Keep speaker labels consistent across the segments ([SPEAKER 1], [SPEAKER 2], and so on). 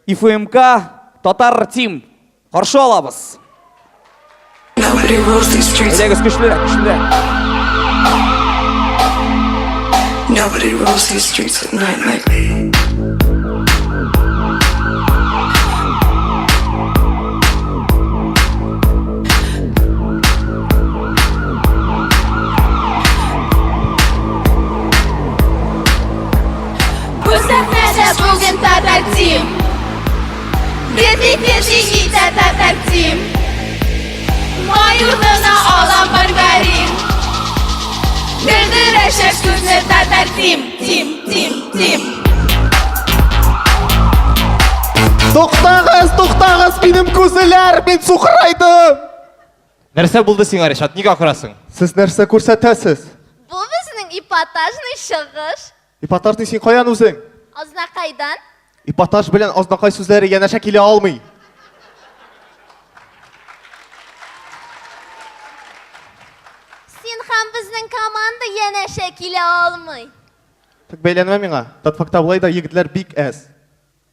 [SPEAKER 1] ИФМК Татар Тим. Каршы алабыз. Әйдәгез, көчлерәк, көчлерәк.
[SPEAKER 2] Nobody rules these streets at night like me.
[SPEAKER 3] Бу сәхнәдә бүген Татар Тим. Ветли-ветли итә Татар Тим. Май урынына ала маргарин. Көлдерәчәк күзне Татар Тим, Тим, Тим, Тим.
[SPEAKER 4] Туктагыз, туктагыз, минем күзләр, мин сукырайдым.
[SPEAKER 5] Нәрсә булды сиңа, Ришат? Нигә акырасың?
[SPEAKER 4] Сез нәрсә күрсәтәсез?
[SPEAKER 3] Бу безнең эпатажный чыгыш.
[SPEAKER 4] Эпатажный син каян үзең?
[SPEAKER 3] Азнакайдан.
[SPEAKER 4] Эпатаж белән Азнакай сүзләре янәшә килә алмый.
[SPEAKER 3] Син һәм безнең команда янәшә килә алмый.
[SPEAKER 4] Так бәйләнмә миңа. Татфакта болай да егетләр бик әз.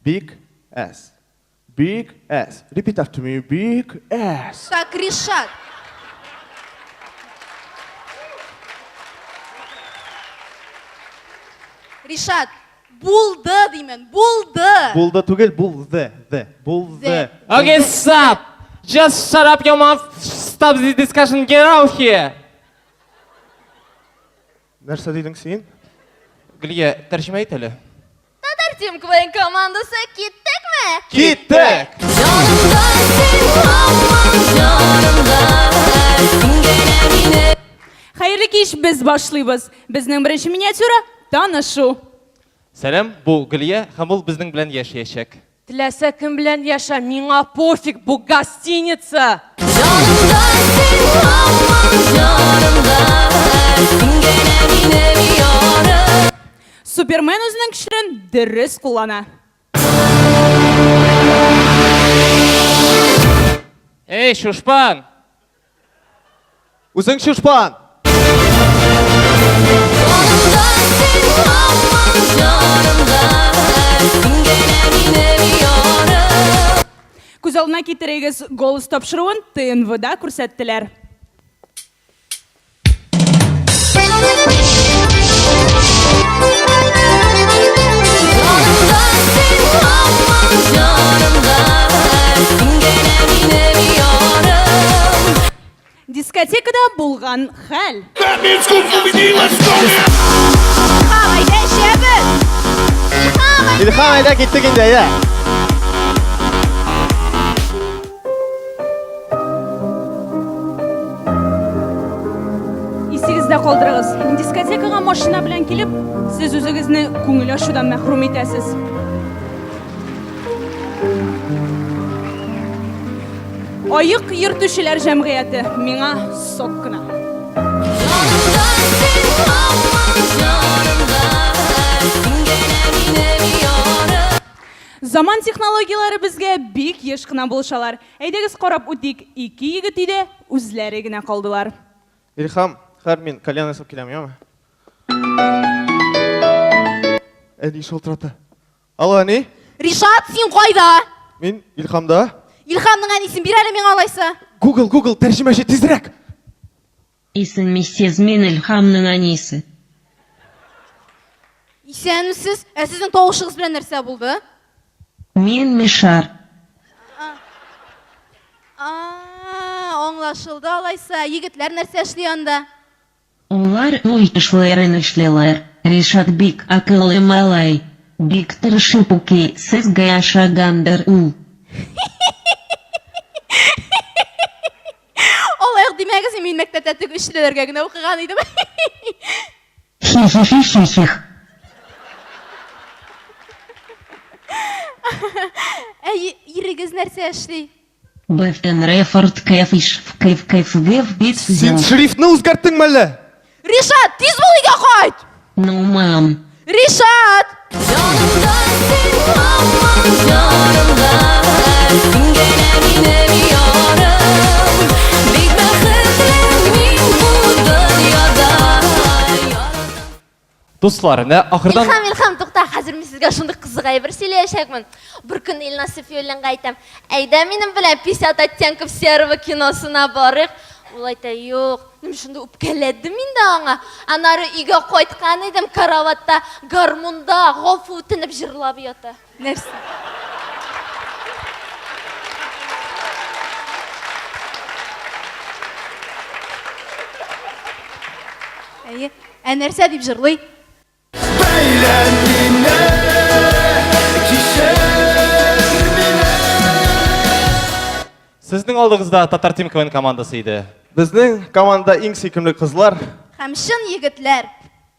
[SPEAKER 4] Бик әз. Big ass. Repeat after me. Big ass.
[SPEAKER 3] Так, Ришат. Ришат, булды димен, булды.
[SPEAKER 4] Булды түгел, булды. The. Булды.
[SPEAKER 3] The.
[SPEAKER 5] Okay, stop! Just shut up your mouth. Stop this discussion. Get out here.
[SPEAKER 4] Нәрсә дидең син?
[SPEAKER 5] Гөлия, тәрҗемә ит әле.
[SPEAKER 3] Татар Тим КВН командасы киттекме?
[SPEAKER 4] Киттек!
[SPEAKER 6] Хәерле кич, без башлыйбыз. Безнең беренче миниатюра танышу.
[SPEAKER 5] Сәлам, бу Гөлия һәм ул безнең белән яшәячәк.
[SPEAKER 7] Теләсә кем белән яшә, миңа пофиг, бу гостиница.
[SPEAKER 6] Супермен үзенең көчләрен дөрес куллана.
[SPEAKER 5] Эй, Шушпан!
[SPEAKER 4] Үзең Шушпан!
[SPEAKER 6] Күз алдына китерегез, Голос тапшыруын ТНВда күрсәттеләр. Дискотекада булган хәл.
[SPEAKER 3] Илһам, әйдә эчәбез. Илһам, әйдә.
[SPEAKER 4] Илһам, әйдә киттек инде, әйдә.
[SPEAKER 6] Исегездә калдырыгыз, дискотекага машина белән килеп, сез үзегезне күңел ачудан мәхрүм итәсез. Аек йөртүчеләр җәмгыяте миңа сок кына. Заман технологияләре безгә бик еш кына булышалар. Әйдәгез карап үтик, ике егет өйдә үзләре генә калдылар.
[SPEAKER 4] Илһам, хәр мин кальян ясап киләм, яме? Әни шалтырата. Алло, әни?
[SPEAKER 3] Ришат, син кайда?
[SPEAKER 4] Мин Илһамда.
[SPEAKER 3] Илһамның әнисен бир әле миңа алайса.
[SPEAKER 4] Google, Google, тәрҗемәче, тизрәк!
[SPEAKER 8] Исәнмесез, мин Илһамның әнисе.
[SPEAKER 3] Исәнмесез. Ә сезнең тавышыгыз белән нәрсә булды?
[SPEAKER 8] Мин мишар.
[SPEAKER 3] А, аңлашылды алайса. Егетләр нәрсә эшли анда?
[SPEAKER 8] Алар үз эшләрен эшлиләр. Ришат бик акыллы малай. Бик тырышып укый, сезгә ошагандыр ул.
[SPEAKER 3] Алай ук димәгез, мин мәктәптә тек өчлеләргә генә укыган идем.
[SPEAKER 8] Хи-хи-хи-хи-хих.
[SPEAKER 3] Ә ирегез нәрсә эшли?
[SPEAKER 8] Бфн Рефорд Кэф Иш Ф Кэф Кэф Гэф Бит
[SPEAKER 4] Син
[SPEAKER 8] Зю.
[SPEAKER 4] шрифтны үзгәрттеңме әллә?
[SPEAKER 3] Ришат, тиз бул өйгә кайт!
[SPEAKER 8] Ну, мам.
[SPEAKER 3] Ришат!
[SPEAKER 5] Дуслар, менә ахырдан
[SPEAKER 3] Илһам, Илһам, тукта, хәзер мин
[SPEAKER 9] сезгә шундый кызык әйбер сөйләячәкмен. Бер көнне Илназ Сафиуллинга әйтәм, әйдә минем белән 50 оттенков серого киносына барыйк. Ул әйтә, юк. Мин шунда үпкәләдем инде аңа. Аннары өйгә кайткан идем, караватта гармунда гафу үтенеп җырлап ята.
[SPEAKER 3] Нәрсә? Әйе. Ә нәрсә дип җырлый?
[SPEAKER 10] Бәйлән мине, кичер мине.
[SPEAKER 5] Сезнең алдыгызда Татар Тим КВН командасы иде.
[SPEAKER 4] Безнең команда иң сөйкемле кызлар.
[SPEAKER 3] Һәм чын егетләр.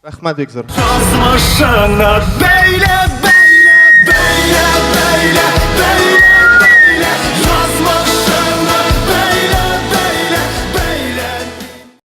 [SPEAKER 4] Рәхмәт бик зур.
[SPEAKER 10] Язмышыңа бәйлә, бәйлә, бәйлә, бәйлә, бәйлә.